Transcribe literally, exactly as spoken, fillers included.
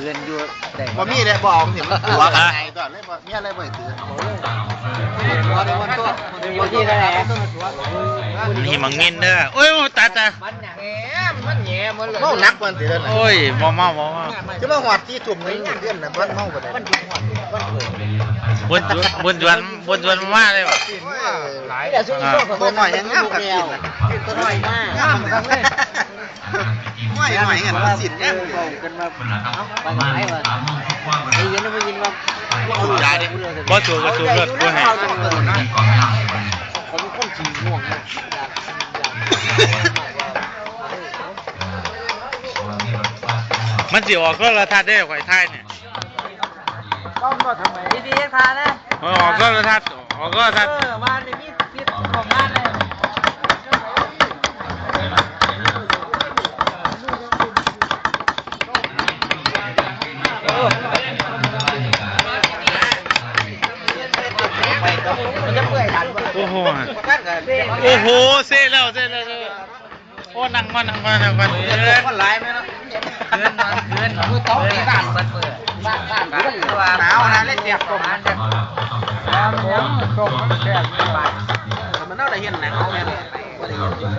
เดือนอยู่ได้บ่มีเลยบ่เอาสิมันตัวกันไงตัวเลยบ่มีอะไรบ่ให้ถือตัวเลยมันตัวมันตัวที่ไหน นี่มังเงินเด้อ โอ้ย ตายตาย มันหยัง แหมมันแหมหมดเลย เมาหนักกว่าสิเด้อนะ โอ้ยบ่เมาบ่เมา จะมาหอดที่ทุ่มหนึ่งเดือนนะมันเมาบ่ได้ มันหยุดหอดมันเกิด บนจวนบนจวนบนจวนมาเลยว่ะ หลาย แต่ซุม อ่า ตัวน้อยยังงามกับกินนะ ตัวน้อยมาก งามกันเลย ไม่ไม่เห็นว่าสินแอม เว้ากันมาเอาไปไหนวะ ได้ยินได้ยินว่า อย่าดิ บ่ถูกก็ถูกเลิศบ่ให้ เขาเป็นคนขี้ง่วงนะ มันสิออกโทรทัศน์ได้ข่อยถ่ายเนี่ย ต้องมาทำไม ดีๆค่ะนะ มันออกโทรทัศน์ ออกโทรทัศน์ เออ ว่าในนี้คิดของงานเลย โอ้โห โอ้โห เซ่แล้ว เซ่แล้ว เซ่แล้ว โอ้ นั่งก่อน นั่งก่อน นั่งก่อน เกิน มันหลายไหมเนาะ เกิน มันเกิน มือโต๊ะนี่บ้านเปิดเปิด บ้าน บ้าน บ้าน หนาวนะ เล่นเปียกฝนนะ มันยังตกมันแสบ มันน่าจะเห็นหนังเอาแม่เลย บ่ได้เห็น